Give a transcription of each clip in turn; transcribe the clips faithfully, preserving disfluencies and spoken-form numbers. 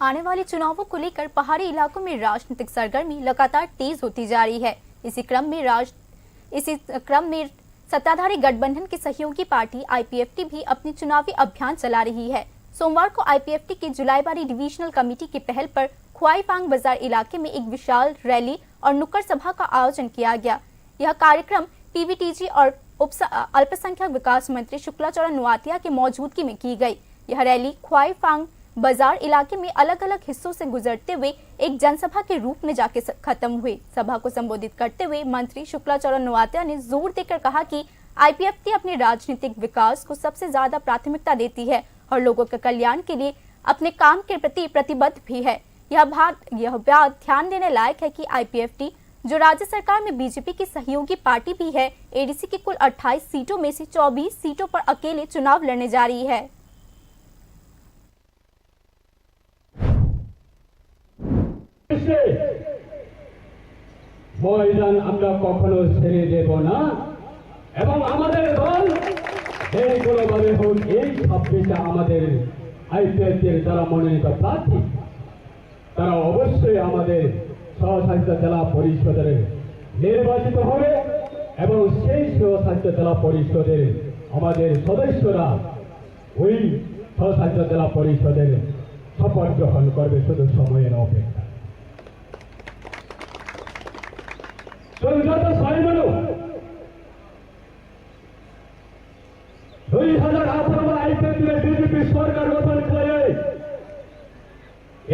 आने वाले चुनावों को लेकर पहाड़ी इलाकों में राजनीतिक सरगर्मी लगातार तेज होती जा रही है। इसी क्रम में राज इसी क्रम में सत्ताधारी गठबंधन की सहयोगी पार्टी आईपीएफटी भी अपनी चुनावी अभियान चला रही है। सोमवार को आईपीएफटी की जुलाईबारी डिवीजनल कमेटी की पहल पर ख्वाईफांग बाजार इलाके में एक विशाल रैली और नुक्कड़ सभा का आयोजन किया गया। यह कार्यक्रम पीवीटीजी और उपस-, अल्पसंख्यक विकास मंत्री शुक्ला चौरा नोआतिया की मौजूदगी में की गई। यह रैली ख्वाईफांग बाजार इलाके में अलग-अलग हिस्सों से गुजरते हुए एक जनसभा के रूप में जाके स-, खत्म हुई। सभा को संबोधित करते हुए मंत्री शुक्ला चौरा नोआतिया ने जोर देकर कहा कि आईपीएफटी अपने राजनीतिक विकास को सबसे ज्यादा प्राथमिकता देती है और लोगों के कल्याण के लिए अपने काम के प्रति प्रतिबद्ध भी है। यह बात, यह बात ध्यान देने लायक है कि आईपीएफटी, जो राज्य सरकार में बीजेपी की सहयोगी पार्टी भी है, एडीसी की कुल अट्ठाईस सीटों में से चौबीस सीटों पर अकेले चुनाव लड़ने जा रही है। ময়দান আমরা কখনো ছেড়ে দেব না এবং আমাদের দল যে কোনোভাবে হোক এই ছাব্বিশে আমাদের আইপিএফটির যারা মনোনীত প্রার্থী তারা অবশ্যই আমাদের স্বশাসিত জেলা পরিষদের নির্বাচিত হবে এবং সেই স্বশাসিত জেলা পরিষদের আমাদের সদস্যরা ওই স্বশাসিত জেলা পরিষদের শপথ গ্রহণ করবে শুধু সময়ের অপেক্ষা। তো যত ছয় মানুষ দুই হাজার আঠারো আইপিএফটি বিজেপি সরকার গঠন করে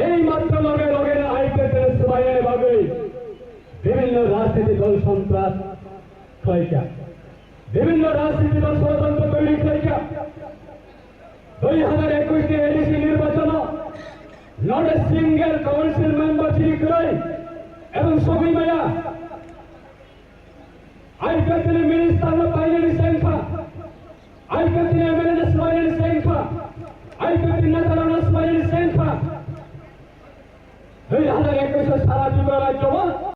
এই মাত্র লগে লগে না আইপিএফটি সবাই ভাবে বিভিন্ন রাজনৈতিক দল সন্ত্রাস খাইকা বিভিন্ন রাজনৈতিক দল ষড়যন্ত্র তৈরি খাইকা দুই হাজার একুশ এডিসি নির্বাচন not a single council member chiri krai এবং সবই মায়া আইপিএফটি মিনিস্টার